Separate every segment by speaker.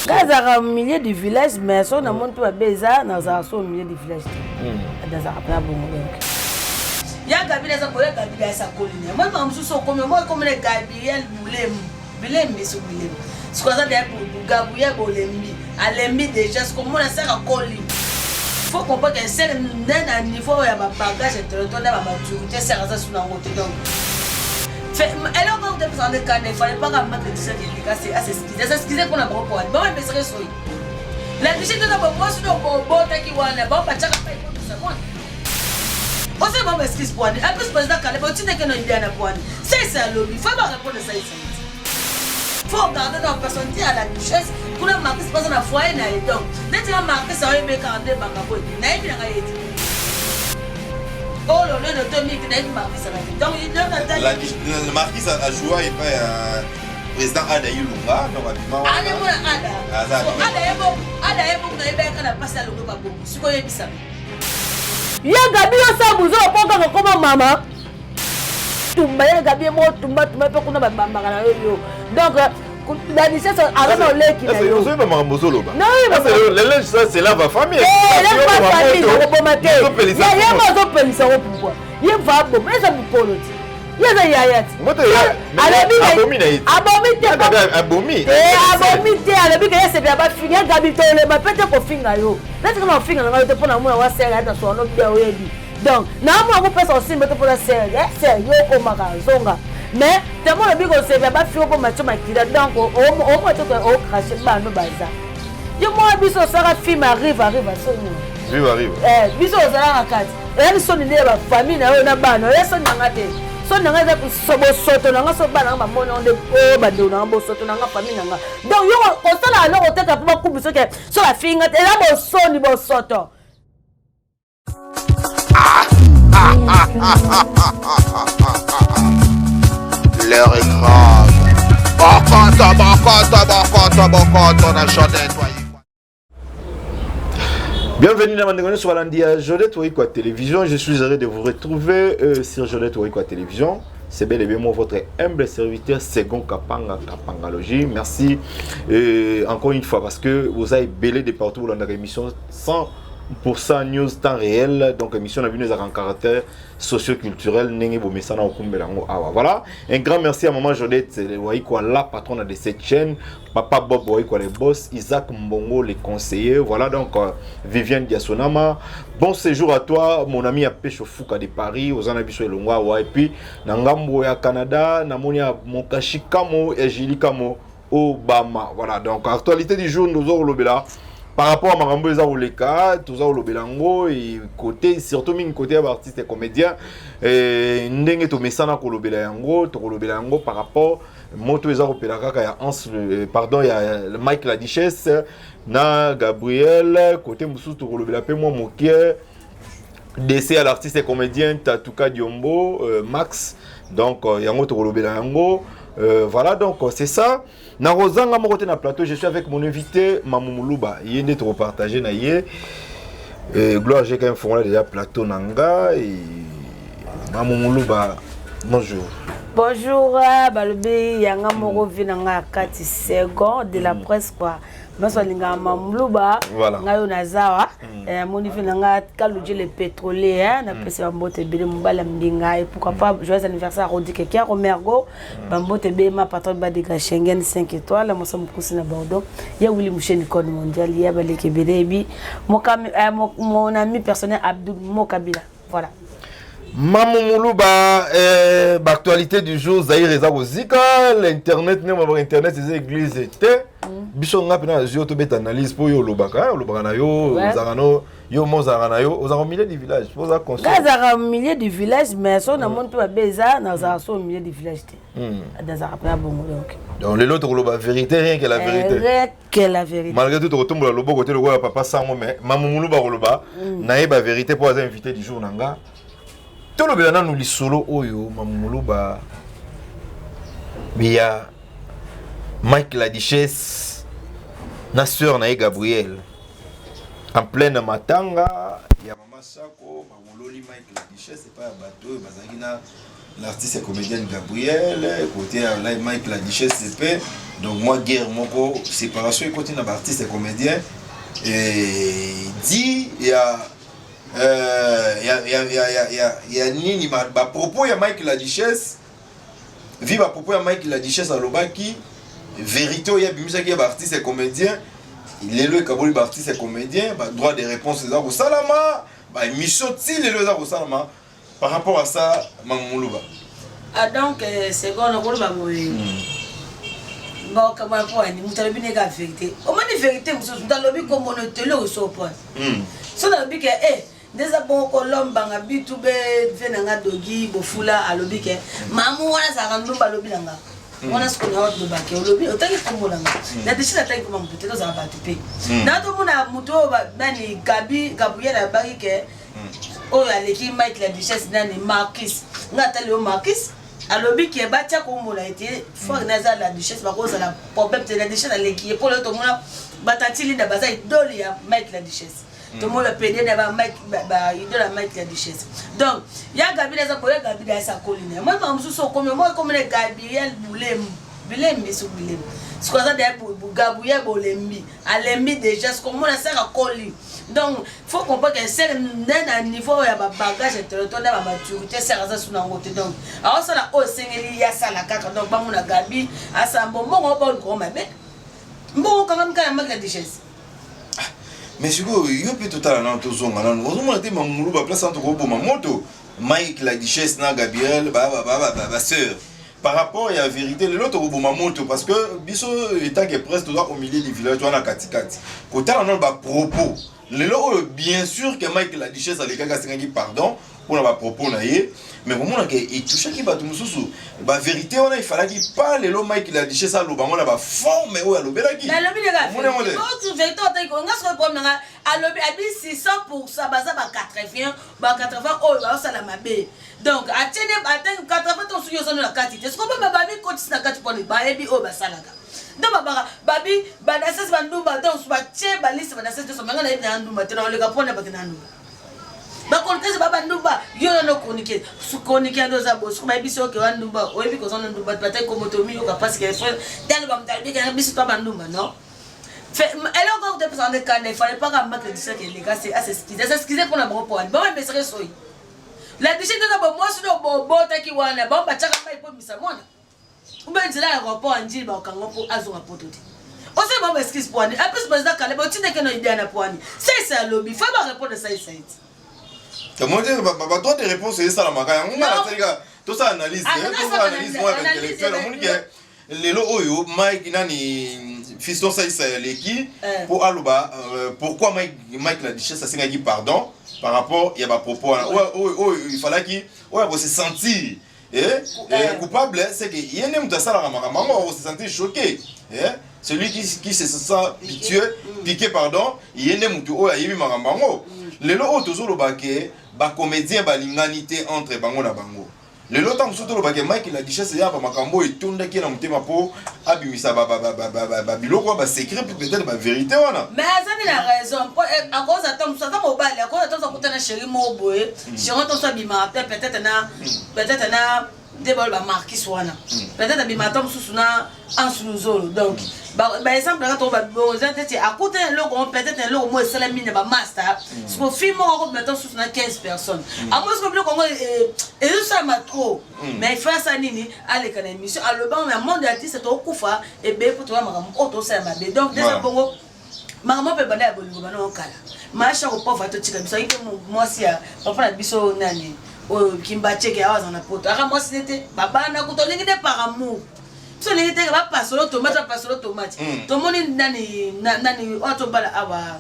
Speaker 1: Nga azalaka milieu du village, mais so namoni mpe mabe eza, nazalaka so milieu du village te. Nazalaka mpena bongo. Donc ya Gabriel aza boya, Gabriel asakoli na moi makambo mosusu. Okomi moi ekomi na Gabriel Bulemu, bilembi so bilembi. Siko aza deya Gabriel Bolembi, alembi déjà. Siko mona saka koli, faut comprendre que sere nde na niveau ya babagage intellectuel na bamaturité, sere aza su nango te. Donc eloko oyo tepesaka nde kanda, efale paka matre disakendeka as'excuse, as'excuse mpona bango, po bango epesaka soyi la duchesse toza bomosi no bobotaki wana, bango batiaka mpe ekotisa mwana osala bango baexcuse po wana. En plus, président Kaleb otindaki no indiana po wana saisa alobi faut barépondre saisa. Faut garder na personne ti à la duchesse kuna. Marquis baza na foyer na ye, donc neti na Marquis aoyebekaka nde makambo ete nayebi nanga ye ti oyo lelo to mingi nayebi Marquis alaki. Donc
Speaker 2: Marquis ajoua epai ya président Ada Ilunga, donc abima.
Speaker 1: Alemona Ada, Ada yebo, Ada yebo nayebaka na mpasi alongo babongo. Sikoyo oyebisaka
Speaker 3: Ye Gabi, osala buzo mpo kaka koma mama tumba. Ye Gabi mo tumba tumba mpe kuna babambaka na yo yo. Donc la duchesse aza na oleki na yo.
Speaker 2: Ozoyeba makambo ozoloba. Lelo ça c'est la va famille.
Speaker 3: Eleva famille, nakoboma te. Ye mo azopelisa ngo pourquoi? Ye va boma, eza mokolo ti, ye eza yaya ti.
Speaker 2: Abomi na ye.
Speaker 3: Abomi te.
Speaker 2: Abomi.
Speaker 3: Abomi te, alobi ke ye sepela bafinga ye. Gabi, tolema mpe te kofinga yo. Neti kama kofinga na ngai te mpo na mona wa sere ata soano bia oyebi. Donc naamona kopesa osimba te mpona sere sere yo okomaka zonga, mais temo olobi kosepela bafinga mpo matio makila. Donc omona te ocrache bano baza yo mwana. Biso osalaka film arrive arrive asoni.
Speaker 2: Vive arrive.
Speaker 3: Biso ozalaka kati, eyaki soni nde ya bafamille na yo na bana. Oya soni nanga te, soni nanga eza bosoto nanga. So bana nanga bamoni yango nde oyo bandeko nanga, bosoto nanga, famille nanga. Donc yo kosala eloko teka mpo bakubi soki so bafinga te, eza bosoni, bosoto.
Speaker 2: L'heure est grave. Bokoto, bokoto, bokoto, bokoto na Jodette. Bienvenue dans Mandengone sur la Jodette Waikwa Télévision. Je suis heureux de vous retrouver sur Jodette Waikwa Télévision. C'est bel et bien moi, votre humble serviteur, Second Kapanga Kapangalogie. Merci encore une fois parce que vous avez belé de partout dans l'émission 100% news temps réel. Donc émission na bino en caractère socio-culturel ndenge bomesana okumbela yango awa. Voilà, un grand merci à maman Jodette Waikwa, la patronne de cette chaîne, papa Bob Waikwa, le boss, Isaac Mbongo, les conseillers. Voilà, donc Viviane Diasonama, bon séjour à toi, mon ami Apesho Fuka de Paris, ozana biso elongo awa. Et puis na ngambo ya Canada, namoni ya Mokashi Kamo ya Jili Kamo Obama. Voilà, donc actualité du jour, nous olobela par rapport à makambo eza koleka, toza kolobela yango e côté surtout mingi côté ya baartiste et comédien. Ndenge tomesana kolobela yango, tokolobela yango par rapport moto eza kopela kaka ya Anse, pardon, ya Mike la Duchesse na Gabriel. Côté mosusu, tokolobela mpe mwa moke décès à l'artiste et comédien Tatuka Diombo Max. Donc yango tokolobela yango. Voilà, donc c'est ça. Nakozanga moko te na plateau, je suis avec mon invité Mamu Muluba. Ye nde tokopartage na ye. Gloire, j'ai quand même fongola déjà plateau na nga. Et Mamu Muluba, bonjour.
Speaker 1: Bonjour, balobi yanga moko vi na nga kati second de la presse quoi. Nyonso alingaka Mamuluba. Ngai oyo naza awa, namoni vi na nga Kaludji le pétrolier, napesi bambote ebele, mobali ya mbinga. Et pourquoi pas joyeux anniversaire à Rodi Kekia Romergo, bambote ebele ma patron Badega Schengen 5 étoiles, mosa mokusi na Bordeaux, ya Willi Musheni code mondial, ya baleki ebele ebi mon ami personnel Abdul Mokabila. Voilà.
Speaker 2: Mamu Muluba, l'actualité du jour, Zaïre eza kozika, l'internet, ne ma internet eza église te. Biso nga pena nazwi yo tobeta analyse mpo yo olobaka, olobaka na yo, ozalaka no yo mo ozalaka na yo, ozalaka au milieu du village mpo oza conscient.
Speaker 1: Nga azalaka au milieu du village, mais so namoni mpe mabe eza, nazalaka so au milieu du village te. Nazalaka mpena bongo donc.
Speaker 2: Donc lelo tokoloba vérité, rien que la vérité.
Speaker 1: Rien que la vérité.
Speaker 2: Malgré tout, tokotombola loboko te lokola papa sango, mais Mamu Muluba koloba nayeba vérité mpo aza invité du jour na nga. Tolobela nanu lisolo oyo, Mamu Muluba, ya Mike la Duchesse na sœur na ye Gabriel en pleine matanga ya mama Sako. Bawololi Mike la Duchesse epai ya bato oyo bazalaki na
Speaker 4: L'artiste comédienne Gabriel, côté ya Mike la Duchesse mpe. Donc mwa guerre moko, séparation ekoti na baartiste comédien et di ya ya, ya, ya, ya, ya, ya nini, bapropos ya Mike la Duchesse, vi bapropos ya Mike la Duchesse, alobaki vérité oyo abimisaki ya baartiste comédien. Lelo ekaboli baartiste comédien, badroit de réponse eza kosalama, baémission ti lelo eza kosalama par rapport à ça. Mamuluba.
Speaker 1: Ah, donc seconde, okoloba boye, bakamwana mpo ani moto alobi neka vérité. Omoni vérité mosusu, moto alobi kombono tele osopona. So nalobi ke e nde eza bongo, kolombanga bitu be ve na nga dogi bofula, alobi ke mamu wana azalaka ndumba, alobi na nga wana. Sikoyo na olobake, olobi otangi kombo na nga na deshi, natangi kombo motu te, tozala bato mpe na tomona motu oyo nani, Gabi, Gabriel abaki ke oyo aleki Mike la Duchesse nani, Marquis. Nga atali oyo Marquis alobi ke batia kombola ete frère na eza la Duchesse, bakozala problème te. La Duchesse aleki ye mpo lelo tomona batati Linda baza idole ya Mike la Duchesse, tomona pede na ba idole ya Mike la Duchesse. Donc ya Gabi eza boye, Gabi asakoli na ye moi makambo mosusu okomi moi ekomi na Gabriel Bulembu, bilembi so bilembi. Siko aza deya Gabriel Bolembi, alembi déjà. Siko omona saka koli. Donc faut comprendre que sere nde na niveau oyo ya babagage intellectuel nde bamaturité, sere aza su nango te. Donc aosala oyo esengeli ye asala kaka. Donc bamona Gabi asala mbongo oyo baoluka mabe, mbongo okangami kaka na Mike la Duchesse.
Speaker 4: Mais sikoyo yo mpe totala nano, tozonga nano, ozomona te Mamulu, baplace wana tokoboma moto. Mike la Duchesse na Gabriel basœur par rapport ya vérité, lelo tokoboma moto parce que biso étant que presse toza au milieu du village wana, katikati. Kotala nano bapropos lelo oyo, bien sûr que Mike la Duchesse alekaki, asengaki pardon mpona bapropos na ye, mais komona ke etouchaki bato mosusu. Bavérité wana efalaki pas lelo Mike la Duchesse aloba ngo na baforme oyo alobelaki.
Speaker 1: Nalobi ndeka vérité otaki nga sikoyo problème nanga, alobi abi 600 baza ba 80, ba 80 oyo baosala mabe. Donc atiene ate 80 to soki ozano na kati te. Sikoyo babi kotisi na kati mpona bayebi oyo basalaka. Donc babaka babi badasesi bandumba, donc batie baliste badasesi nyonso. Menga nayebi na ndumba te, na oleka mpona bato na ndumba bachroniqueuse ba bandumba. Yo nano chroniqueuse, chroniqueur nde oza boye. Soki bayebi soki owa ndumba, oyebi koza na ndumba, bataki komoto miyoka parce que talo bamoto alobiki biso to bandumba. Non, eloko oyo tepesaka nde kanda. Il fallait pas ka Mike la Duchesse eleka as'excuse, as'excuse mpona bango mpo wani bango emesaka soyi la Duchesse eza bo mwasi no bobotaki wana, bango batiaka mai mpo misa mwana ube nzela ya aéroport ya Njili, bakanga mpo azonga poto te. Osali bango baexcuse mpo wani apesi président Kale botindeke na idea na mpo wani saisa alobi fa barépondre saisa ete.
Speaker 4: Tomoni te badroit de réponse esalamaka yango. Nga nasalika tosala analyse, tosala analyse moko ya intellectuel. Omoni ke lelo oyo Mike nani, Fiston Saisa aleki mpo aloba pourquoi Mike la Duchesse asengaki pardon par rapport ya bapropos wana oyo ifalaki oyo akose sentir coupable. C'est que ye nde moto asalaka makambo yango, akose sentir choqué. Celui qui se sent pitié, piqué, pardon, ye nde moto oyo ayebi makambo yango. Lelo oyo tozoloba ke bacomédien balingani te entre bango na bango. Lelo ntango mosusu tolobake Mike la Duchesse ya bamakambo oyo etondaki ye na motema mpo abimisa babiloko wana, basecret, peut-être bavérité wana.
Speaker 1: Mais aza nde na raison mpo akoza ta mosusu aza mobali, akoza ta mosusu akutana chéri moko boye, chéri ta mosusu abimaka te, peut-être na nde balo bamarkis wana, peut-être abimaka ta mosusu na ansuluzolo. Donc baexemple kaka to eza tete akutana eloko mo, peut-être eloko mo esalami na bamaster. Siko fille moko akobima ta mosusu na 15 personnes, amo siko biloko yango ezosalama trop. Mais il faut asala nini? Aleka na émission, alobango na monde artiste tokokufa ebele mpo toya makambo oyo tosala mabe. Donc deza bongo makambo mpe banda ya bolingo bana okala maasha kopova totika biso. Ayike mwasi ya papa na biso nani oyo Kimbacheke awa aza na poto, aka mwasi ne te babanda kuta olingi nde par amour. Biso olingi te bapasolo tomate, bapasolo tomate. Tomoni nani nani oyo tobala awa.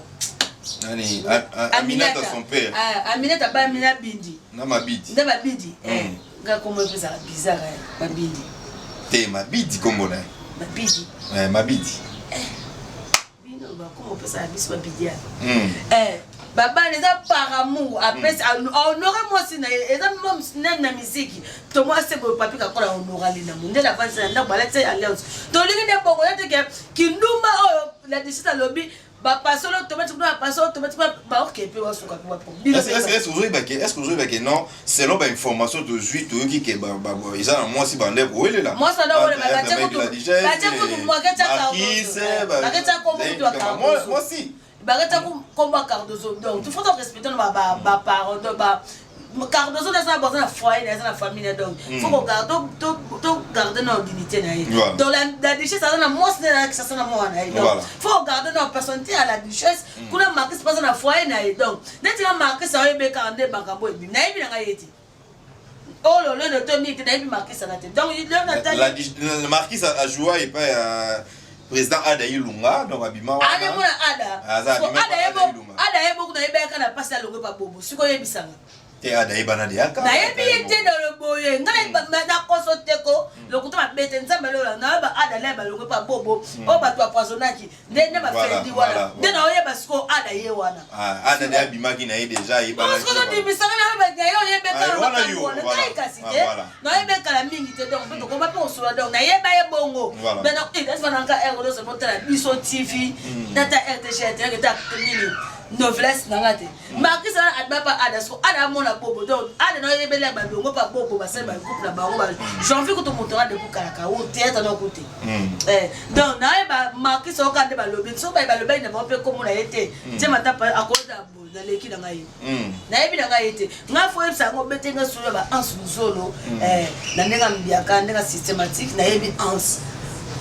Speaker 4: Nani? Aminata, son père.
Speaker 1: Aminata bami na Bindi.
Speaker 4: Na Mabidi.
Speaker 1: Nde Mabidi nga kombo epesaka bizarre, Mabindi.
Speaker 4: Te, Mabidi kombo na ye.
Speaker 1: Mabidi.
Speaker 4: Mabidi.
Speaker 1: Bino bakombo opesaka biso babidi ya babana eza par amour. Apesi honore mwasi na ye, eza nani na miziki to mwasi boye papi kakola honora lina mondele avandisa na ndako, balati alliance. Tolingi nde bongo ya teke kindumba oyo la Duchesse alobi. Bapasolo automatique, bapasolo automatique, baoke mpe basuka mpe bapo.
Speaker 4: Est-ce ozoyeba ke, est ce que ozoyeba ke non, selon bainformation tozwi, toyoki ke eza na mwasi bande kowelela?
Speaker 1: Mwasi bande kowelela, batie kutu baketia kombo kutu ya Cardozo.
Speaker 4: Mwasi.
Speaker 1: Baketia kombo ya Cardozo. Donc il faut respecter no baparent. Donc Cardozo naza baza na foyer na, eza na famille na, donc faut kogarde, togarde na dignité na ye. Donc la duchesse aza na mwasi nde nayakisa na mwana na ye, donc faut kogarde na personnalité ya la duchesse. Kuna Markis mpe aza na foyer na ye. Donc neti na Markis aoyebekaka nde makambo ebimi, nayebi na ngai ye te, oyo lolendo to nini te, nayebi Markis ana te. Donc leo
Speaker 4: natali Markis ajoua epai ya président Ada Ilunga, donc abima.
Speaker 1: Wana mona Ada, Ada ye moko nayebaka na mpasi alongwe pa bobo. Sikoyo oyebisanga.
Speaker 4: Te, Ada yebana de yaka.
Speaker 1: Nayebi ye te na boye, ngai nakoso teko lokuta mabe te. Nzambe alola, nayeba Ada naye balongwe pa bobo oyo bato bapoisonnaki nde nde bafendi wana nde naoyeba. Sikoyo Ada ye wana.
Speaker 4: Ada de abimaki na ye déjà.
Speaker 1: Sikoyo todimisanga na ye, oyebekala makambo wana, ngai kasi te nayebekala mingi te. Donc mpe tokoma mpe kosola, donc nayeba ye bongo naka r nyonso botala biso TV nata RTG ta nini novelas nanga te. Markis wana adima pa Ada. Siko Ada amona bobo, donc Ada na oyebeli ya balongo pa bobo, basali bagroupe na bango janvier kutu moto wana depuis kalaka o théâtre na oku te. Donc nayeba Markis oyoka nde balobi so baye balobaki na bango mpe komona ye te. Tie mata akoza boye, naleki na ngai ye, nayebi na ngai ye te. Ngai fo oyebisa yango, obete ngai solo ya ba Anse Luzolo na ndenge ya mbiaka, ndenge ya systématique. Nayebi Anse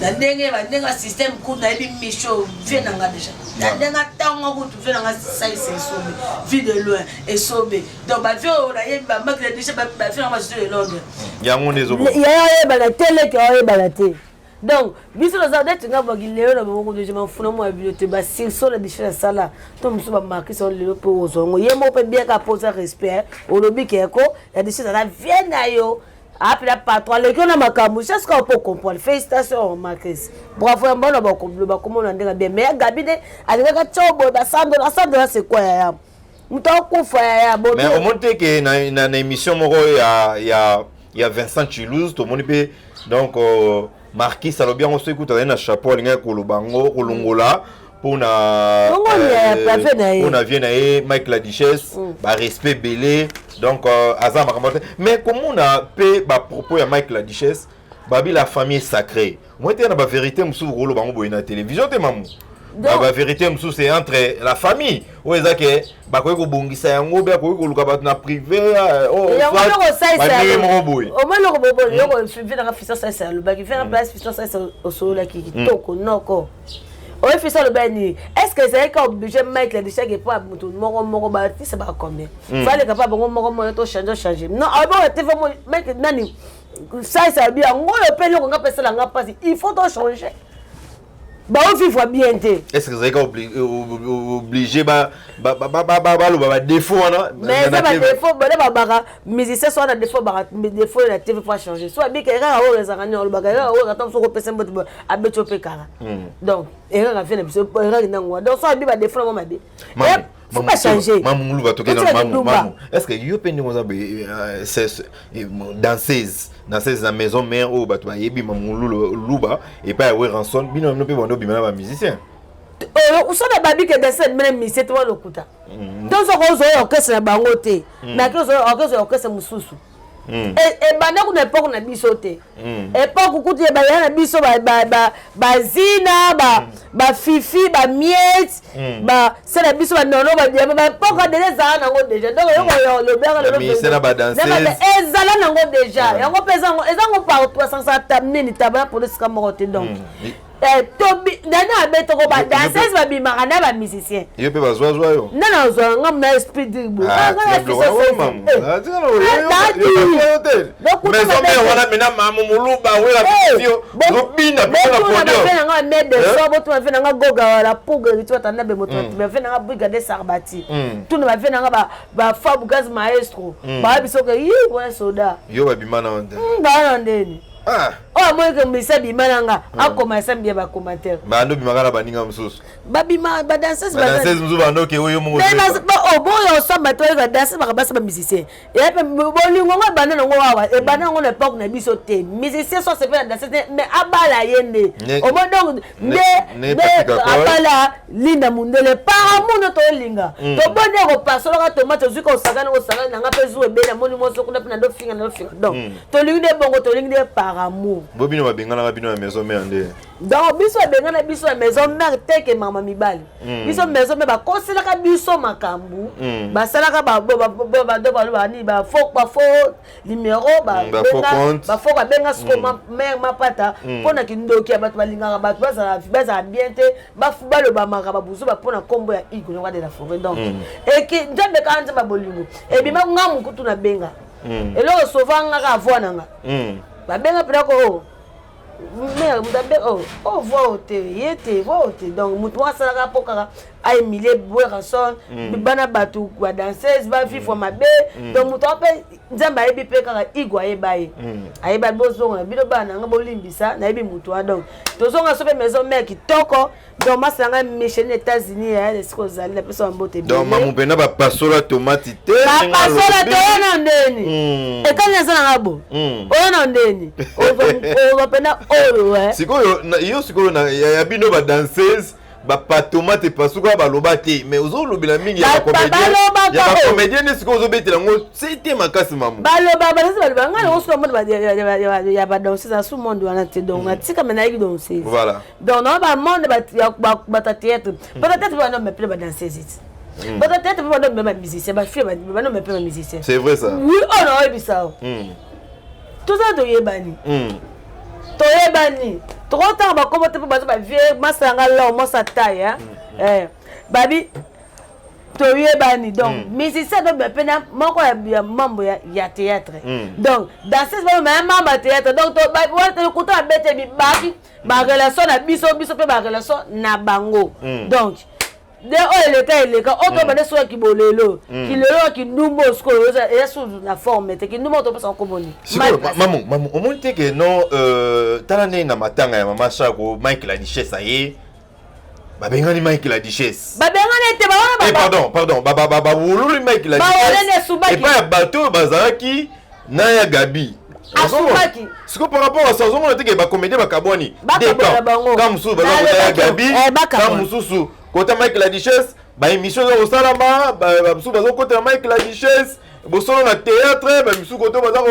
Speaker 1: na ndenge bandenge ya système kutu, nayebi Micho vie na nga déjà na ndenge ntango kutu vie na nga salisa Esobe, vie de loin Esobe. Donc bavie oyo nayebi bamaki na déjà bavie na nga bastudio de Londres.
Speaker 2: Yango nde ezo
Speaker 3: Yaya oyebana te, leki oyebana te. Donc biso toza neti nga baki lelo na bango kutu mafuna mwa bino te. Basursaut na biso asala to mosusu bamarkisa lelo mpe ozwa yango ye moko mpe bien kaka mpoza respect. Olobi keko ya biso ezala vie na yo apela patron aleki yo na makambo jusqu'à po comprendre. Félicitation Marcus, bravo. Ya mbona bakomona ndenge bien, mais ya Gabi nde alingaka tio boye basandola asandola. C'est quoi, yaya? Moto akufa, yaya.
Speaker 2: Mais omoni te ke na émission moko ya Vincent Chilouse, tomoni mpe donc Marquis alobi yango, soki kuta azali na chapeau, alingaki koloba yango, kolongola mpona vie na ye Mike la Duchesse, barespect ebele. Donc aza makambo te. Mais komona mpe bapropos ya Mike la Duchesse, babi la famille sacrée, moi te na bavérité mosusu koloba yango boye na télévision te. Mamu, bavérité mosusu c'est entre la famille oyo eza ke bakoki kobongisa yango mpe akoki koluka bato na privé
Speaker 3: ndenge moko boye. Omoi loko boye vi nanga Fiston Salisa alobaki vi na place. Fiston Salisa osololaki kitoko noko oyo. Fiston alobaki nini? Est ce que ezalaki ka obligé Mike la Duchesse po moto moko moko baartiste baka combien faleka mpa bango moko moko to change change? Non, alobaka te. Mike nani Salisa alobi yango oyo mpe eloko nga mpe esalanga mpasi, il faut to changer, baovivre bien te.
Speaker 2: Est ce que ezalaki obligé baloba badéfaut wana?
Speaker 3: Mais eza badéfaut bana babaka musicien so wana, défaut baka défaut na TV po changer so abika erreur oyo ezalaka nini, olobaka erreur oyo ata soki opesa mbote abeti yo mpe kara. Donc erreur avie na biso, erreur nango wana. Donc so abi badéfaut nango mabe, faut pas changer.
Speaker 2: Mamu tokenda mamu. Mamu, est ce que yo mpe ndenge oza danseuse, danseuse na maison mère oyo bato bayebi Mamu Luba epai ya Werrason, bino bino mpe bando obima na bamusicien?
Speaker 3: So na babi ke danse mene musicien te, wana lokuta. To soki ozwa orchestre na bango te, mais ake ozwa orchestre, orchestre mosusu ebanda kuna époque na biso te. Époque kutu ebaya na biso bazina, bafifi, bamiete, basala biso banono, badiama, baépoque déjà ezala nango déjà. Donc eloko lobaka ezala nango déjà, yango mpe ezango partout, asangisaka nini tabala polo esika moko te. Donc nani abetoko badanseuse babimaka na bamusicien?
Speaker 2: Yo mpe bazwazwa yo?
Speaker 3: Nde nazwa nga na esprit dir.
Speaker 2: Wana mina Mamu Moluba wela
Speaker 3: bina nanga medeso botuna ve nanga goga wala puga ritu atanda be moto bave nanga brigade sarbati tuna bave nanga bafabugaz maestro bayebi soki yi wana soda.
Speaker 2: Yo babima na
Speaker 3: nde baa na ndeni.
Speaker 2: Ah.
Speaker 3: Oyo amoni ke musicien abima na nga, akoma esambi ya bacommentaire.
Speaker 2: Bando bimaka na baninga mosusu.
Speaker 3: Babima badanseuse.
Speaker 2: Badanseuse mosusu bando ke oyo moko.
Speaker 3: Oboyo osamba to oyoka danseuse bakabasa bamusicien. Eya mpe bolingo ngo ebanda nango awa, ebanda nango na époque na biso te. Musicien so asepela na danseuse te, mais abala ye nde. Omoni donc nde nde abala Linda Mundele par amour nde tolinga. Toboni ya kopasolaka tomate, ozwi kosakana kosakana nanga mpe zuwa ebele, namoni mwasi kuna mpe nandofinga nandofinga. Donc tolingi nde bongo, tolingi nde par amour.
Speaker 2: Bo bino babenganaka bino ya maison mère nde.
Speaker 3: Donc biso babengana biso ya maison mère te ke mama mibali. Biso maison mère bakoselaka biso makambo, basalaka bani bafaux numéro, bafaux babenga siko mare mapata mpona kindoki ya bato balingaka bato bazala bien te, balobamaka babuzu mpona nkombo ya Igwe Roi de la Forêt. Donc eki Nzambe kaka, Nzambe ya bolingo ebima nga mokutu nabenga eloko sova nga kaka voi na nga babenga mpena ko o mare moto abe o voi o te ye te voi o te. Donc moto moko asalaka mpo kaka ahumilie Werrason, bana bato badanseuse bavivre mabe. Donc moto wana mpe Nzambe ayebi mpe kaka Igwe ayeba ye, ayeba bozonga na bino bana nanga, bolimbisa nayebi moto wana. Donc tozonga so mpe maison mare kitoko. Donc masi na ngai Micheline, États-Unis, ya esika ozali, napesa bambote.
Speaker 2: Donc mamu mpena bapasola tomati te.
Speaker 3: Bapasola te, oyo na ndeni ekani naza nanga bo oyo na ndeni ozwa mpena oyo.
Speaker 2: Sikoyo yo, sikoyo ya bino badanseuse bapatomate epasuka baloba te, mais ozolobela mingi ya bacomédien nde sikoyo ozobetela yango se te makasi, mamu.
Speaker 3: Baloba badanseuse, baloba ngai nango soki monde ya badanseuse asu monde wana te. Donc natika me nayeki danseuse.
Speaker 2: Voilà.
Speaker 3: Donc na bamonde bato ya théâtre, bato ya théâtre mpe banome mpe badanseuse ti bato ya théâtre mpe banome bamusicien, bafille banome mpe bamusicien.
Speaker 2: C'est vrai ça.
Speaker 3: Oui, oyo naoyebisa o toza toyebani, toyebani, tokotanga bakombo te mpo baza bavie masanga lao mwasa taille babi toyebani. Donc musicien adobe mpe na moko ya membre ya théâtre, donc danseuse bamema ya membre ya théâtre. Donc kuta babete bibaki barelation na biso, biso mpe barelation na bango. Donc nde oyo eleka eleka oyo tobande soki ya kibolelo kilelo ya kindumba oyo sikoyo eza su na forme te, kindumba oyo topesaka komoni.
Speaker 2: Mamu, mamu, omoni te ke non, tala ndenge na matanga ya mama Chako, Mike la Duchesse aye, babengani Mike la Duchesse.
Speaker 3: Babengani te.
Speaker 2: Eh, pardon, pardon, bawololi Mike la
Speaker 3: Duchesse
Speaker 2: epai ya bato oyo bazalaki na ya Gabi.
Speaker 3: Asubaki.
Speaker 2: Siko par rapport à ça, ozomona te ke bacomédien bakabwani ka mosusu baza kota ya Gabi, ka mosusu kota Mike la Duchesse, baémission eza kosalama, bamosusu bazokotela Mike la Duchesse bosolo na théâtre, bamisusu koto baza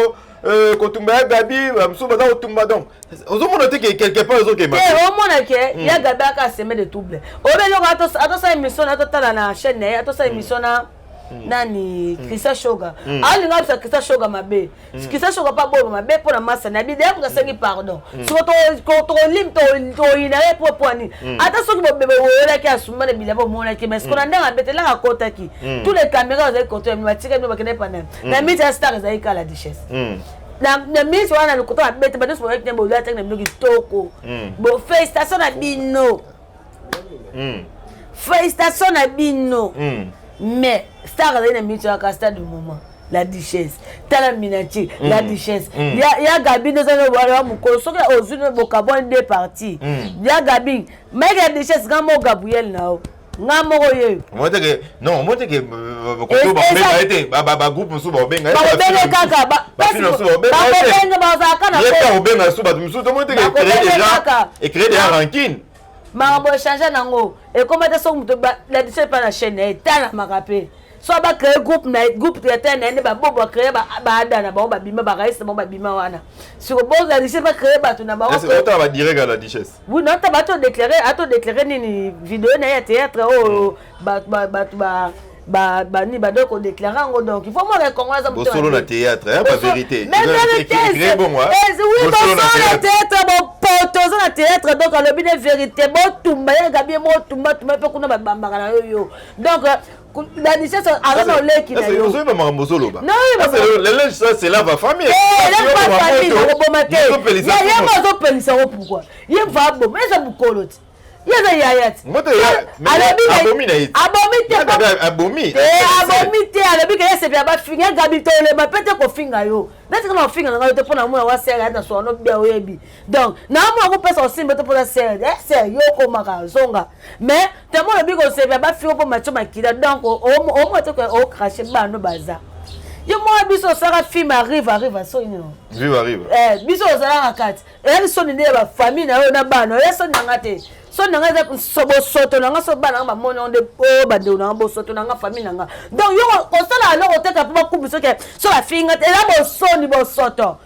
Speaker 2: kotumba ya Gabi, bamosusu baza kotumba. Donc ozomona te ke quelque part ezokema?
Speaker 3: Te, omona ke ya Gabi aka seme de trouble oyo eloko atosala émission na atotala na chaîne na ye, atosala émission na nani, Christian Shoga, alinga bisa Christian Shoga mabe, Christian Shoga mpa bolo mabe mpo na masa na bi deya moto asengi pardon. Siko tokolim toyina ye mpo po nini? Ata soki bobebe oyolaki asumba na bilamba omonaki, mais siko na ndenge abetelaka akotaki, tous les caméras bazali koto ya batika bino bakende pana na miti ya star ezali kala Duchesse na minsi wana lokuta babete bato nyonso boyaki na bolataki na bino kitoko. Bo félicitation na bino, félicitation na bino. Mais star azali na minsi wana, star du moment la Duchesse, tala miniature la Duchesse ya Gabi nde eza ya mokolo. Soki ozwi bokabwani deux parties ya Gabi, Mike ya Duchesse, nga moko Gabriel na yo, nga moko yeyo.
Speaker 2: Omoteke non, omoteke babenga ye te, bagroupe mosusu baobenga.
Speaker 3: Bakobenge kaka, bakobenga, bazalaka
Speaker 2: na ye obenga su bato mosusu, tomoteke ecrée déjà rancune.
Speaker 3: Makambo echange nango ekoma te. Soki moto la Duchesse epa na chaîne na ye etalamaka mpe so bacrée groupe na groupe théâtre na ye nde babobo bacrée baada na bango babima, baraisi na bango babima wana. Siko bo la Duchesse bacrée bato na bango.
Speaker 2: Otala badirect ya la Duchesse.
Speaker 3: Oui, nota bato déclaré, ato déclaré nini, video na ye ya théâtre oyo bato bani bado kodéclare yango. Donc il faut mona Congo aza
Speaker 2: bosolo na théâtre, ba vérité.
Speaker 3: Mais vérité, oui, bosolo na théâtre, bopoto oza na théâtre. Donc alobi ne vérité, botumba ye Gabi, botumba tumba mpe kuna babambaka na yo yo. Donc la Duchesse aza na oleki na yo.
Speaker 2: Ozoyeba makambo ozoloba. Le ça c'est la va famille.
Speaker 3: Famille okoboma te, ye mo azopelisa ngo. Pourquoi ye va boma? Eza mokolo te. Ye aza yaya ti.
Speaker 2: Abomi na ye.
Speaker 3: Abomi te.
Speaker 2: Abomi.
Speaker 3: Abomi te, alobi ke ye sepela bafinga Gabi, tolema mpe te kofinga yo. Neti kaka kofinga na ngai te mpo na mona wa sere na soano bia, oyebi. Donc naamona kopesa osimba te mpona sere sere yo okomaka zonga, mais temo olobi kosepela bafinga mpo matio makila. Donc omona te ocrache bano baza yo mwana. Biso osalaka film arrive arrive soni no.
Speaker 2: Vive arrive.
Speaker 3: Biso ozalaka kati, eyaki soni nde ya bafamille na yo na bana. Oya soni na nga te, soni na nga eza bosoto na nga. So bana nga bamoni yango nde oyo bandeko na nga, bosoto na nga, famille na nga. Donc yo kosala eloko teka mpo bakubi soki so bafinga te, eza bosoni, bosoto.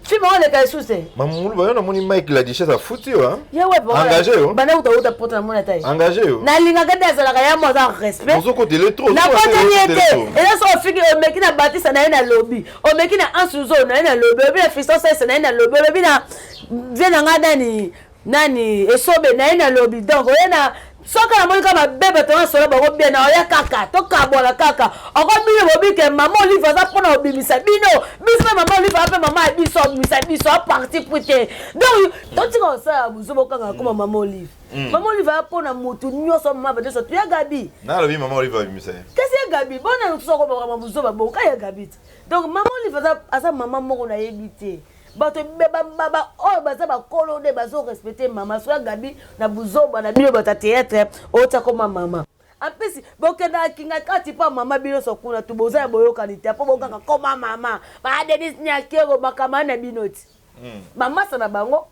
Speaker 3: Film oyo eleka lisusu te.
Speaker 2: Mamulu bayo, namoni Mike la Duchesse afuti yo.
Speaker 3: Ye we.
Speaker 2: Engagé yo.
Speaker 3: Banda uta poto, namoni ata ye.
Speaker 2: Engagé yo.
Speaker 3: Nalingaka nde azalaka ya mo, aza respect.
Speaker 2: Ozokotele trop.
Speaker 3: Nakoteli ye te. Eza so ofiki, omeki na Batisa na ye na lobi, omeki na Ansuzo na ye na lobi, olobi na Fiston Sese na ye na lobi, olobi na vie na nga nani nani Esobe na ye na lobi. Donc oye na soki namoni kaka mabe, bato wana solo bango bien na oya kaka tokabwana kaka. Oko bino bobike mama Olive aza mpona kobimisa bino, biso mpe mama Olive aza mpe mama ya biso, abimisa biso aparti pui te. Donc totika kosala buzo, bokanga koma mama Olive. Mama Olive aya mpona motu nyonso, mama bato nyonso tuya Gabi.
Speaker 2: Nalobi mama Olive abimisa ye.
Speaker 3: Kasi ya Gabi bona soko bakama buzo baboka ya Gabi te. Donc mama Olive aza mama moko nayebi te. Bato oyo baza bakolo nde bazorespecte mama. So ya Gabi na buzoba na bino bato ya théâtre, otia koma mama apesi, bokendaka kinga kati mpo mama bino so kuna tu boza ya boyokani te mpo bokanga koma mama badenis Nyakero makama na bino ti bamasa na bango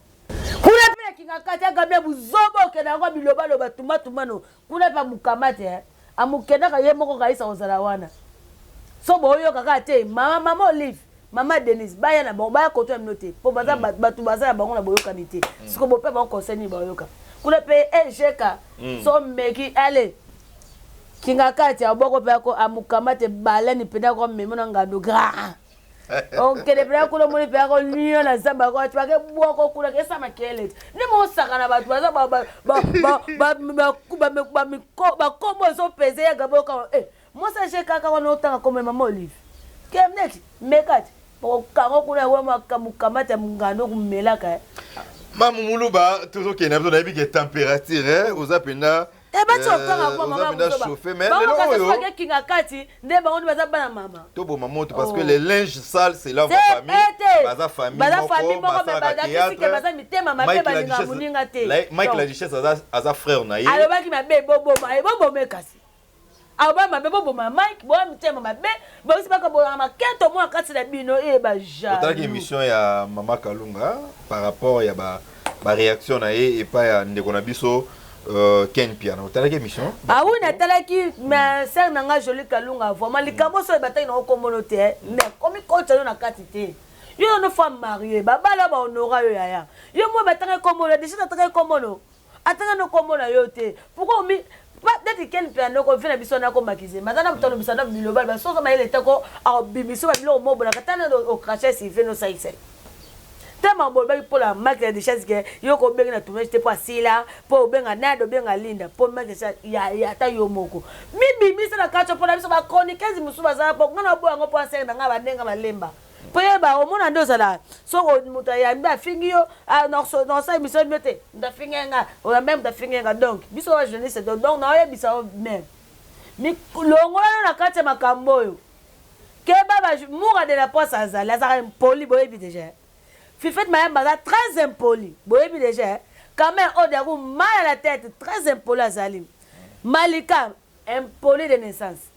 Speaker 3: kuna mpe na kinga kati. Ya Gabi ya buzoba, okenda yango bilobaloba tumatumano kuna mpe amukama te, amukendaka ye moko kayisa kozala wana. So boyoka kaka te mama, mama Olive, mama Denise baya na bango, baya koto ya bino te mpo baza bato baza na bango na boyokani te. Siko bope bango conseil nini? Bayoka kuna mpe egk so meki ale kinga kati aboko mpe ako amukama te baleni mpenza akomema na ngando grand okende mpenza kuna. Omoni mpenza kolio na zamba ako ati bake bwako kuna kesa makele te nde mosaka na bato baza bakombo ezopese ya Gabi. Okawa mwasi age kaka wana otanga kombo mama Olive neti meka te, okanga kuna yango mukamata ya mongando kumelaka.
Speaker 2: Mamu Muluba, tozokende biso, nayebi ke température oza mpenza.
Speaker 3: Bati okanga kwa mama
Speaker 2: chauffé, mais lelo oyo
Speaker 3: kinga kati nde bango nde baza bana mama.
Speaker 2: Toboma moto parce que les linges sales c'est la famille, baza famille.
Speaker 3: Baza famille moko, mais bazakisike baza mitema mabe, balinga moninga te.
Speaker 2: Mike la Duchesse aza frère na ye.
Speaker 3: Alobaki mabe, boboma, bobome kasi aloba mabe, boboma Mike, boya mitema mabe, bokisi bakabolaka maketo mwa kati na bino e.
Speaker 2: Otalaki émission ya mama Kalunga par rapport ya baréaction na ye epai ya ndeko na biso Ken Piana? Otalaki émission?
Speaker 3: Ah oui, natalaki. Mais sœur na nga Joli Kalunga, vraiment likambo so bataki nango kombono te, mais komi kotya yo na kati te. Yo no femme mariée, babala bahonora yo yaya. Yo mo batangaki kombono déjà, natangaki kombono, atanga no kombo na yo te. Pourquoi omi neti Ken mpe andoko ve na biso nakomakize maza na moto alobisa na biloba basoza mayele te ko akobimisa babiloko mobolaka tana ocrache sive nosaisai te mabolobaki mpola Mike ya Duchesse ke yo kobengi na tournage te mpo asila mpo obenga nade, obenga Linda mpo Mike ata yo moko mibimisa na kati mpona biso bachroniqueuse mosusu bazala mpo nga na boya yango mpo asere na ngai bandenga balemba mpo yeba omona nde ozala. Soko moto ayambi afingi yo, nasala émission bino te, moto afingi nga, oyambi moto afingi nga. Donc biso ba journaliste, donc naoyebisa yo même, longola yo na kati ya makambo oyo. Keba, Moura de la Poisse azali, azalaka impoli, boyebi déjà. Fifete Mayamba aza très impoli, boyebi déjà. Quand même oyo daku mal à la tête, très impoli azali. Malika impoli de naissance.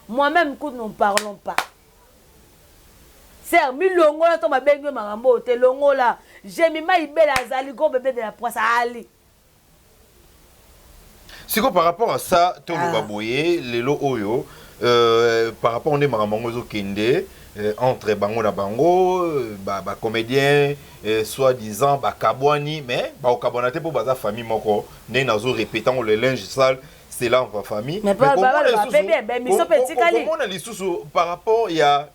Speaker 3: Moi-même kutu, nous parlons pas. Sœur, milongola to babengi yo makambo oyo te, longola. Jemima Ibele azali gros bébé de la poisse ali.
Speaker 2: Siko par rapport à ça, toloba boye, lelo oyo par rapport nde makambo yango ezokende entre bango na bango bacomédien ba soi-disant bakabwani, mais bakokabwana te mpo baza famille moko. Ndenge nazo répéter yango, le linge sale c'est là en famille.
Speaker 3: Mais
Speaker 2: komona lisusu par rapport ya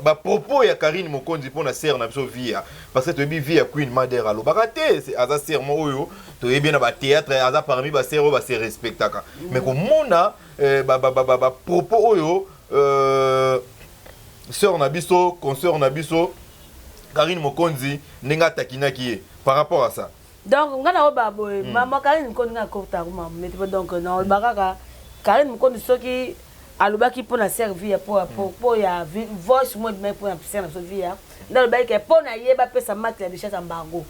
Speaker 2: bapropos ya Karine Mokonzi mpona sœur na biso Via, parce que toyebi Via Queen Mader alobaka te, aza sœur mo oyo toyebi na bathéâtre, aza parmi basœur oyo base respectaka. Mais komona bapropos oyo sœur na biso, consœur na biso Karine Mokonzi, ndenge atakinaki ye par rapport à ça.
Speaker 1: Donc nga na oba boye, mama Karine Mokondi, nga akota mama neti po. Donc naoloba kaka Karine Mokondi, soki alobaki mpo na sœur Via, mpo ya voice mo ebimaki mpo na sœur na biso Via, nde alobaki ke mpo na ye bapesa Mike la Duchesse embargo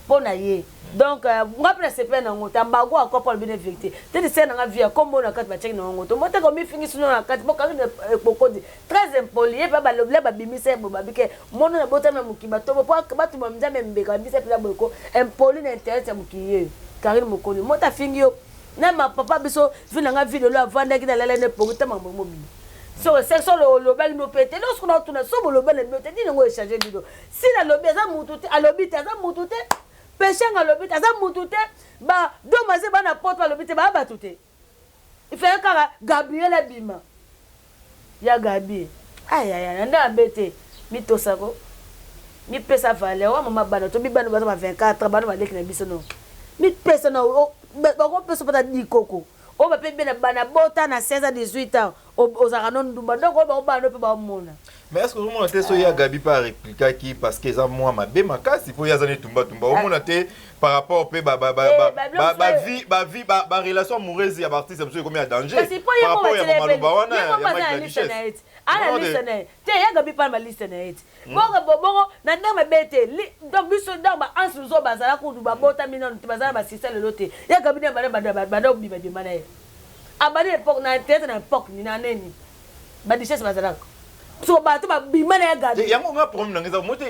Speaker 1: mpo na ye. Donc nga mpe nasepela nango te. Embargo akwa mpo alobi ne vérité te. Ti sœur nanga Via, kombo na kati batiaki na yango to moteka omifingisi no na kati mpo Karine Mokondi très impoli. Ye mpe balobela, babimisa ye boye, babike mono na botami na mokili, batobo mpo batuma Nzambe mbeka, babimisa mpenza boye ko impoli na internet ya mokili. Ye Karine Mokondi moto afingi yo na mapapa biso vi na nga vi lelo avandaki na lala ne pongi ta makambo mobima. So sexe olobaki no mpe te. Lorsque na otuna so boloba na bino te, nini yango échange bino? Si nalobi aza mutu te, alobi te aza mutu te. Peshanga alobi te aza mutu te. Ba domaze bana poto alobi te baa bato te. Ifale kaka Gabriel abima ya Gabi. Ayaya, na nde abe te. Mitosako, mipesa valeur wa mama. Bana tobi, bana baza ba 24, bana baleki na biso no mipesa na bakopesa mpata dikoko oyo bape bena bana bota na 16 à 18 ans. Ozalaka no ndumba, donc oyo bakobana no mpe baomona.
Speaker 2: Mais est ce que ozomona te so ya Gabi mpe areplikaki? Parce que eza mwa mabe makasi mpo ye aza ne tumbatumba. Omona te par rapport mpe bavie, barelation amoureuse ya baartiste mosusu ekomi ya danger
Speaker 1: Kasi mpo ye
Speaker 2: par
Speaker 1: mo
Speaker 2: rapport ya maloba wana
Speaker 1: ye
Speaker 2: ya
Speaker 1: moko aza
Speaker 2: Mike
Speaker 1: na
Speaker 2: la
Speaker 1: liste na
Speaker 2: Duchesse.
Speaker 1: ye ti ana
Speaker 2: Non,
Speaker 1: liste na ye te. Ya Gabi mpa na baliste na ye ti bongo bongo na ndenge mabe te. Donc biso, donc baanse mosusu bazala kudu babotami nano te, bazala basista lelo te. Ya Gabi nde banda obima bima na ye, abandi époque na théâtre, na époque nini na nini baduchesse bazalaka so bato babima na ya Gabi.
Speaker 2: Yango nga problème nanga eza mo te,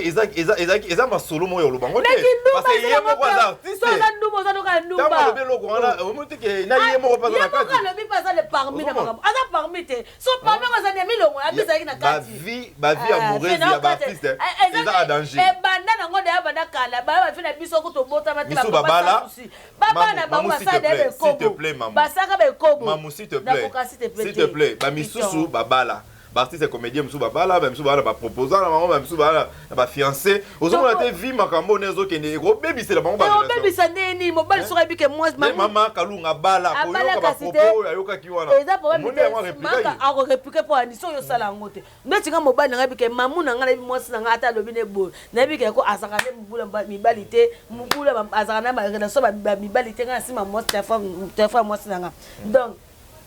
Speaker 2: eza masolo moko ya oloba ngo te,
Speaker 1: Mais kindumba
Speaker 2: parce que ye moko aza artiste.
Speaker 1: So oza ndumba, oza noka
Speaker 2: Ntango
Speaker 1: ndumba.
Speaker 2: alobi eloko wana, omoni te ke na ye moko mpe aza
Speaker 1: Ye
Speaker 2: na
Speaker 1: moko
Speaker 2: kati.
Speaker 1: alobi mpe aza le parmi na
Speaker 2: Ozomona?
Speaker 1: makambo, aza parmi te. So parmi yango azali ya milongo abi ezalaki na kati.
Speaker 2: Bavie amoureuse ya baartiste eza a danger.
Speaker 1: Ebanda nango deya, banda kala. Baya bafi na biso ko tobotama te.
Speaker 2: Miso babala.
Speaker 1: Babana bango
Speaker 2: Mamu, s'il te
Speaker 1: basala deya
Speaker 2: plaît, s'il te
Speaker 1: bekobo.
Speaker 2: plaît, mamu.
Speaker 1: Basaka bekobo.
Speaker 2: Mamu, s'il te plaît.
Speaker 1: Nakoka, s'il te plaît
Speaker 2: S'il
Speaker 1: te.
Speaker 2: te plaît. Bamisusu babala, baartiste comédien mosusu babala, bamisusu baa na baproposant na bango, bamisusu baa na bafiancé. Ozomona te vi makambo one ezokende ekobebisela bango barelation.
Speaker 1: Obebisa ndenge nini? Mobali soki ayebi ke mwasi
Speaker 2: Nde mama Kalunga bala
Speaker 1: Abala
Speaker 2: koyoka
Speaker 1: kasi te.
Speaker 2: bapropos oyo ayokaki wana.
Speaker 1: Eza problème.
Speaker 2: Omoni yango
Speaker 1: Maka
Speaker 2: areplikaki.
Speaker 1: akoreplike mpo ani soki osala yango te. Neti nga mobali na ngai yebi ke mamu na ngai, nayebi mwasi na ngai, ata alobi ne boye, nayebi ke ko azalaka nde mobula mibali te, mobula azalaka na barelation bamibali te. Ngai na nsima mwasi, telefone ya mwasi na nga, donc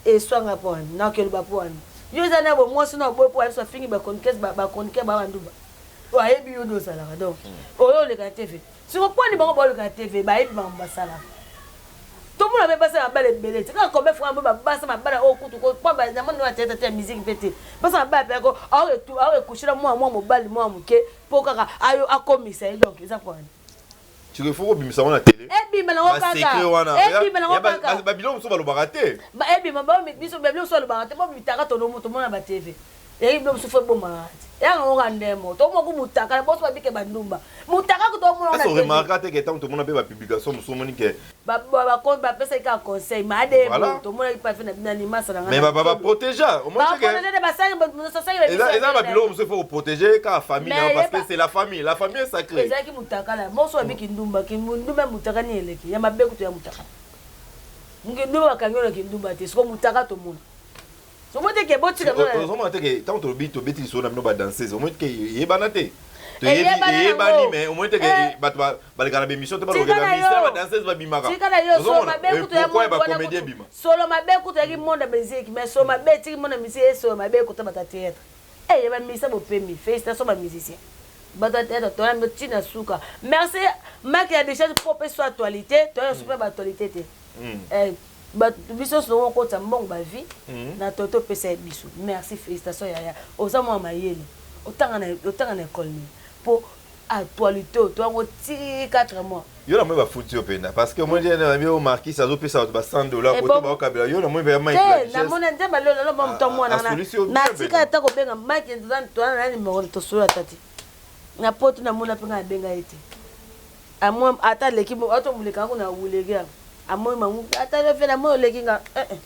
Speaker 1: eswanga mpo wani nakeloba mpo wani yo eza na bo mwasi na oboye mpo ayebi so afingi bachroniqueuse, bachroniqueur baa banduba oyo ayebi yo nde ozalaka. Donc oyo oleka na TV siko mponi bango baoleka na TV, bayebi makambo basalaka. Tomona mpe basa mabala ebele te kaka combien fois mpe babasa mabala oyo kutu po namoni na théâtre te, ya musique mpe te. Basa mabala mpe yako aoekouche na mwa mwa mobali mwa moke mpo kaka ayo akomisa ye. Donc eza po wana.
Speaker 2: Sikoyo faut kobimisa ngo na télé.
Speaker 1: Ebima nango
Speaker 2: basecret
Speaker 1: kaka.
Speaker 2: Wana
Speaker 1: Ebima nango kaka.
Speaker 2: Babiloko mosusu balobaka te.
Speaker 1: Ebima biso babiloko mosusu balobaka te po bitaka tomona ba TV eyaki. Bilo mosusu fo ebomaka te, yanga ngo kaka ndemo tomoku mutaka boso babike bandumba mutaka ko tomona.
Speaker 2: Est-ce oremarka te ke ntango tomona mpe bapublication mosusu, omoni ke
Speaker 1: Bapesaki kaka conseil madebo.
Speaker 2: Voilà.
Speaker 1: Tomonaki pafe na bino animasa na
Speaker 2: Mais baprotéger, omoni te ke
Speaker 1: baprotéger te, basaki.
Speaker 2: Eza babiloko mosusu, il faut koprotéger kaka famille
Speaker 1: Mais
Speaker 2: na parce que
Speaker 1: yeba-
Speaker 2: c'est la famille, la famille est sacrée.
Speaker 1: Ezalaki mutakala moso babi kindumba, kindumba ya mutaka ni eleki ya mabe kutu ya mutaka. Kindumba bakangi oyo na kindumba te. Siko mutaka tomona somo te ke botika.
Speaker 2: Ozomona te ke ntango tolobi, tobeti lisolo na bino badanseuse, omoni te ke eyebana te?
Speaker 1: Eyebana
Speaker 2: Eyebani
Speaker 1: yango.
Speaker 2: mais omoni te ke bato baleka na bémission te,
Speaker 1: Tika
Speaker 2: balobaka
Speaker 1: na
Speaker 2: baministère
Speaker 1: yo.
Speaker 2: badanseuse babimaka.
Speaker 1: Tika na yo solo
Speaker 2: Ozomona?
Speaker 1: mabe kutu ya
Speaker 2: Pourquoi
Speaker 1: monde wana
Speaker 2: bacomédien
Speaker 1: kutu.
Speaker 2: bima?
Speaker 1: Solo mabe kutu yaki monde ya musique, mais solo mabe etiki monde ya musique, solo mabe ekuta bato ya théâtre. Ya bamisa bopemi, félicitation bamusicien, bato ya théâtre toyambi ntina suka. Merci Mike ya Décharge po mpe so actualité toya suka baactualité te. Bato biso nyonso nango okotisa mbongo bavie na toto opesa ye biso. Merci, félicitation yaya, oza mwa mayele, otanga na école nini mpo actualité oyo toyango ti 4 mois?
Speaker 2: Yo na moi bafuti yo mpenza, parce que omoni te na yo Marquis azopesa bato ba 100 $
Speaker 1: Eh,
Speaker 2: koto baokabela yo na moi mpe ya Mike
Speaker 1: te
Speaker 2: la Duchesse.
Speaker 1: Namoni nzambe alolo mo moto mwana.
Speaker 2: Asolisi yo bien.
Speaker 1: Natika
Speaker 2: Mpenza.
Speaker 1: ata kobenga Mike, toza na nimero, tosolo ata te na poto. Namona mpe ngai abenga ye te. Ata aleki ata omolekaka kuna awuleki amoi mangu ata yo fe namoi oleki nga eh, eh.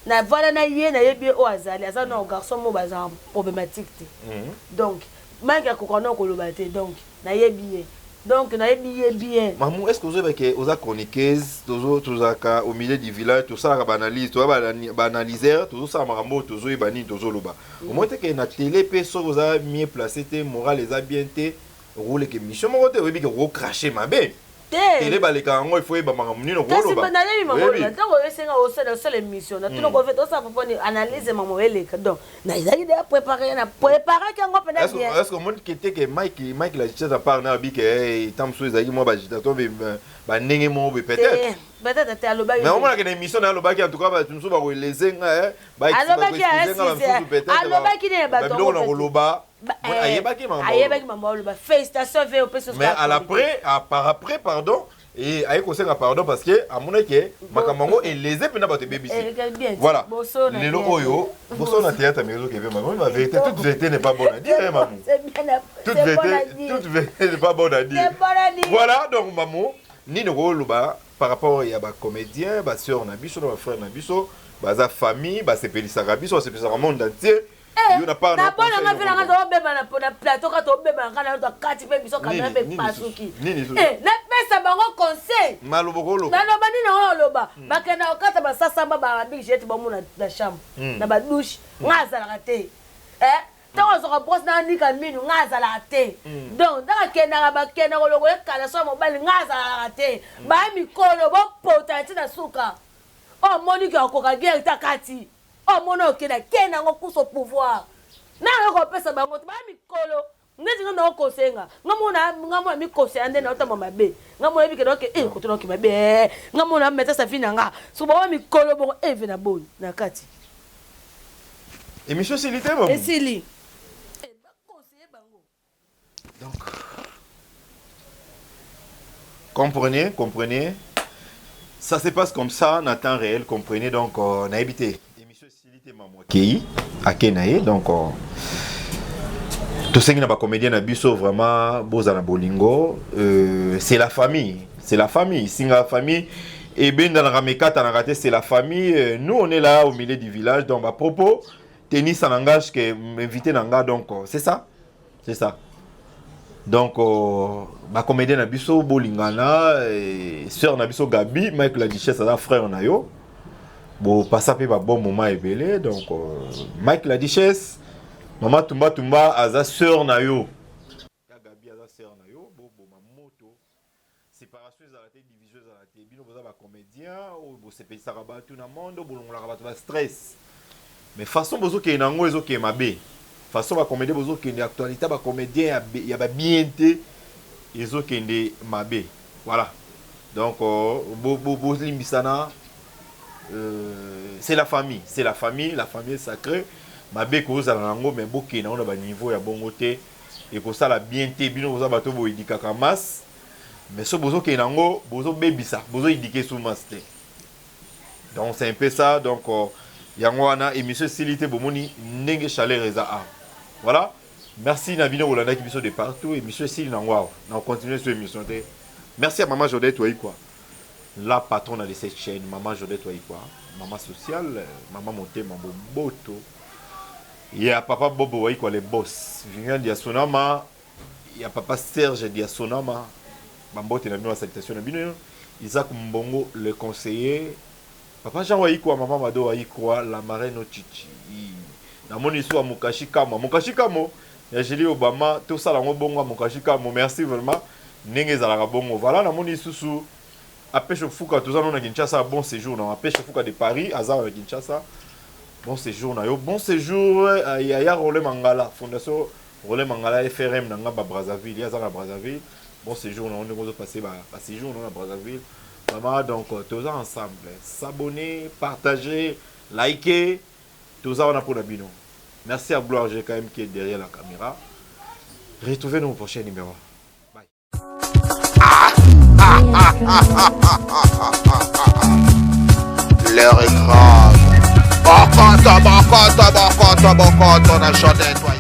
Speaker 1: Navanda na ye, nayebi ye oyo azali, aza na garçon mo bazala problématique te. Donc Mike akoka na koloba te, donc nayebi ye, donc nayebi ye bien.
Speaker 2: Mamu, est ce que ozoyeba ke oza chroniqueuse? Tozalaka au milieu du village, tosalaka baanalyse, toza baanalyseur, tozosala makambo oyo, tozoyeba nini tozoloba. Omoni te ke na télé mpe soki oza mieux placé te, moral eza bien te, okoleka émission moko te, oyebi ke okocrache mabe. Tele baleka yango, il faut yeba makambo nini okoloba.
Speaker 3: Nayebi makambo ntango oyesenga osala osala émission, natuna kofe tosala poponi analyse mamo eleka. Donc nazalaki deya préparé, na préparaki yango mpena bien.
Speaker 2: Est ce que omoni ke te ke Mike la Duchesse, à part na abi ke ta mosusu ezalaki mwa baagitation, bandenge moko boye peut-être?
Speaker 3: Peut-être te, alobaki.
Speaker 2: Mais omonaka na émission na alobaki, en tout cas bato mosusu bakoeleze nga.
Speaker 3: Alobaki, alobaki nini?
Speaker 2: Bato biloko na koloba, ayebaki.
Speaker 3: Ayebaki mambo aloba. Félicitation ve opesi.
Speaker 2: Mais à l'après, par après, pardon, et aye kosenga pardon parce que amonaki makambo yango eleze mpena bato, ebebisi. Voilà, lelo oyo boso na théâtre, mais ezokebe ma vérité, toute vérité n'est pas bonne à dire, hein, mamu, toute vérité, toute vérité n'est pas bonne à dire. Voilà, donc mamu, nini okoloba par rapport ya bacomédien, basœur na biso na bafrère na biso, baza famille, basepelisaka biso, basepelisaka monde entier?
Speaker 3: Yo na part. Nabonanga mpe nanga tobeba na plateau, ka tobeba nga na kati mpe biso kamera mpe pasuki. Napesa bango conseil.
Speaker 2: Maloba koloba.
Speaker 3: Naloba nini yango? Naloba bakenda kokata basasamba babig jet bamona na chambre na badouche, nga azalaka te. Ntango azwaka brosse na anika minu, nga azalaka te. Donc ntango akendaka, bakenda kolokola ekala so ya mobali, nga azalaka te. Baya mikolo bopota ntina suka oyo amoniki akoka guerre te akati oyo amoni okende, akende yango course au pouvoir. Nanga kopesa bango te, baya mikolo neti nga naokosenga nga mona, nga mona mikosela nde naotamba mabe, nga mona yebi ke naoke e koto naoke mabe, nga mona maîtresse afi na nga so bango mikolo bongo eve na boni na kati.
Speaker 2: Émission esili te, mamu.
Speaker 3: Esili, baconseille bango.
Speaker 2: Donc comprenez, comprenez, ça se passe comme ça na temps réel, comprenez. Donc nayebi te, émission esili te, mamu akei, ake na ye. Donc tosengi na bacomédien na biso vraiment bozala na bolingo. C'est la famille, c'est la famille, singa la famille ebendanaka mekatanaka te, c'est la famille. Nous on est là au milieu du village, donc bapropos tennis, ça n'engage que invité na nga. Donc c'est ça, c'est ça. Donc bacomédien na biso bolingana. Sœur na biso Gabi, Mike la Duchesse aza frère na yo, bopasa mpe babon moment ebele. Donc Mike la Duchesse, mama Tumba Tumba aza sœur na yo, ya Gabi aza sœur na yo. Boboma moto, séparation ezala te, division ezala te. Bino boza bacomédien oyo bosepelisaka bato na monde, bolongolaka bato bastress, mais façon bozokende yango ezokende mabe. Façon bacomédien bozokende, actualité bacomédien ya babien te, ezokende mabe. Voilà, donc bolimbisana. C'est la famille, c'est la famille, la famille est sacrée. Mabe kozala nango, mais bokende yango na baniveau ya bongo te, ekosala bien te. Bino boza bato boyedikaka masse, mais so bozokende yango, bozobebisa, bozoéduquer su masse te. Donc c'est un peu ça. Donc yango wana émission esili te, bomoni ndenge chaleur eza awa. Voilà, merci na bino bolandaki biso de partout. Émission esili nango awa, na continuer sur émission te. Merci à maman Jodette Waikwa, la patronne de cette chaîne, maman Jodette Waikwa, maman sociale, maman motema boboto ya papa Bobo Waikwa, le boss Vivian Diasonama, ya papa Serge Diasonama, bambote na bino, basalutation na bino. Isaac Mbongo le conseiller, papa Jean Waikwa, mama Mado Waikwa, la marraine Ochichi, namoni so ya Mokashi Kamo, Mokashi Kamo ya Julie Obama, tosala yango bongo ya Mokashi Kamo. Merci vraiment ndenge ezalaka bongo. Voilà, namoni lisusu Apeshe Fuka, toza no na Kinshasa. Bon séjour na Apeshe Fuka de Paris, aza na Kinshasa. Bon séjour na yo, bon séjour ya Rolé Mangala, fondation Rolé Mangala FRM na ngamba Brazzaville, ye aza na Brazzaville. Bon séjour na yo ndenge ozopase baséjour na yo na Brazzaville, vraiment. Donc toza ensemble, s'abonner, partager, liker, toza wana mpona bino. Merci à Gloire GKM qui est derrière la caméra. Retrouvez-nous au prochain numéro. Bye.
Speaker 5: L'heure est grave. Bokota, bokota, bokota, bokota na Jodette.